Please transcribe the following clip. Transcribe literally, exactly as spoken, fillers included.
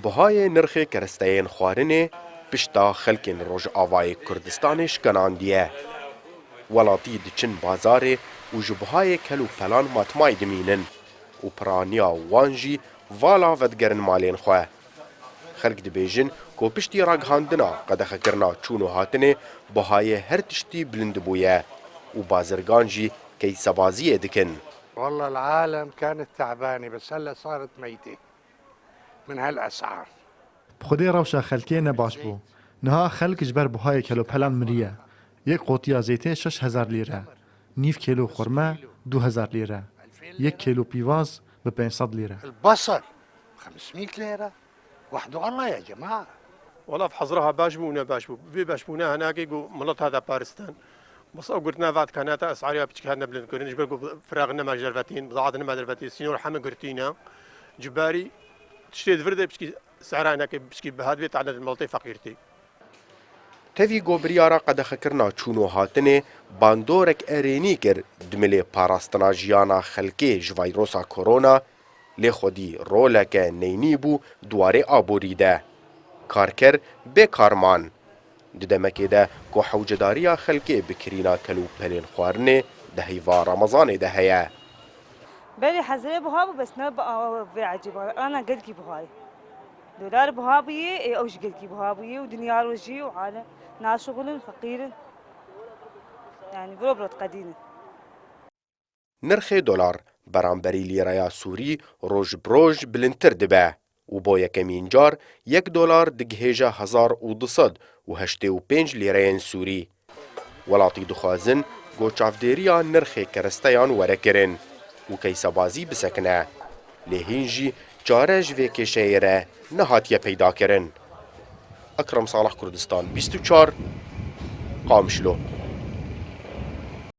Bihayê nirxê keresteyên xwarinê pişta xelkên Rojavayê Kurdistanê şikenandiye. Welatî diçin bazarê û ji bihayê kel û pelan matmay dimînin û piraniya wan jî vala vedigerin malên xwe. Xelk dibêjin ku piştî ragihandina qedexekirina çûn û hatinê bihayê her tiştî bilind bûye û bazirgan jî keysebaziyê dikin. والله العالم كانت تعبانة، بس هلأ صارت ميتة من هالأسعار. Bi xwedê rewşa xelkê ne baş bû. Niha xelk ji ber buhayê kelopelan miriye. Yek qotiya zeytê şeş hezar lîre. Nîv kêlo xurme du hezar lîre. Yek kêlo pîvaz bi pênc sed lîre. البصل خمسمية ليرة وحده الله يا جماعة. Wala hezra ha baş bû û ne baş bû. Vê beşbûne hinekê ku milet hate paristin. Bes ew girtina vat kanata esariya piçkî hatine bilindkirin. Ji ber ku firaq nema ji dervetîn, bizaat nema dervetî, sînor heme girtî ne. Ji berî tiştê di vir de piçkî sehra hinekê piçkî bihat vê tane di miletê feqîrtî. Tevî ku biryara qedexekirina çûn û hatinê bandorek erênî kir, di milê parastina jiyana xelkê ji vayrosa korona, lê xwedî roleke neynî bû di warê aborî de. Karker bê kar man. Di demekê de ku hewcedariya xelkê bi kirîna kel û pelên xwarinê di heyva Remezanê de heye. Belê hezirê buha bû, bes ne bi awa vê ecêba, ana gelkî buha ye. Dolar buha bûye, ê ew jî gelkî buha bûye û dinya rojî û alem naşixulin, feqîr in. Yani viro biro diqedînin. Nirxê dolar beramberî lîreya Sûrî roj bi roj bilindtir dibe û bo yekemîn car yek dolar digihêje hezar û du sed û heştê û pênc lîreyên Sûrî. Welatî dixwazin ku çavdêriya nirxê keresteyan were kirin û keysebazî bisekine. Lê hîn jî çare ji vê kêşeyê re nehatiye peydakirin. Ekrem Salah, Kurdistan bîst û çar, Qamişlo.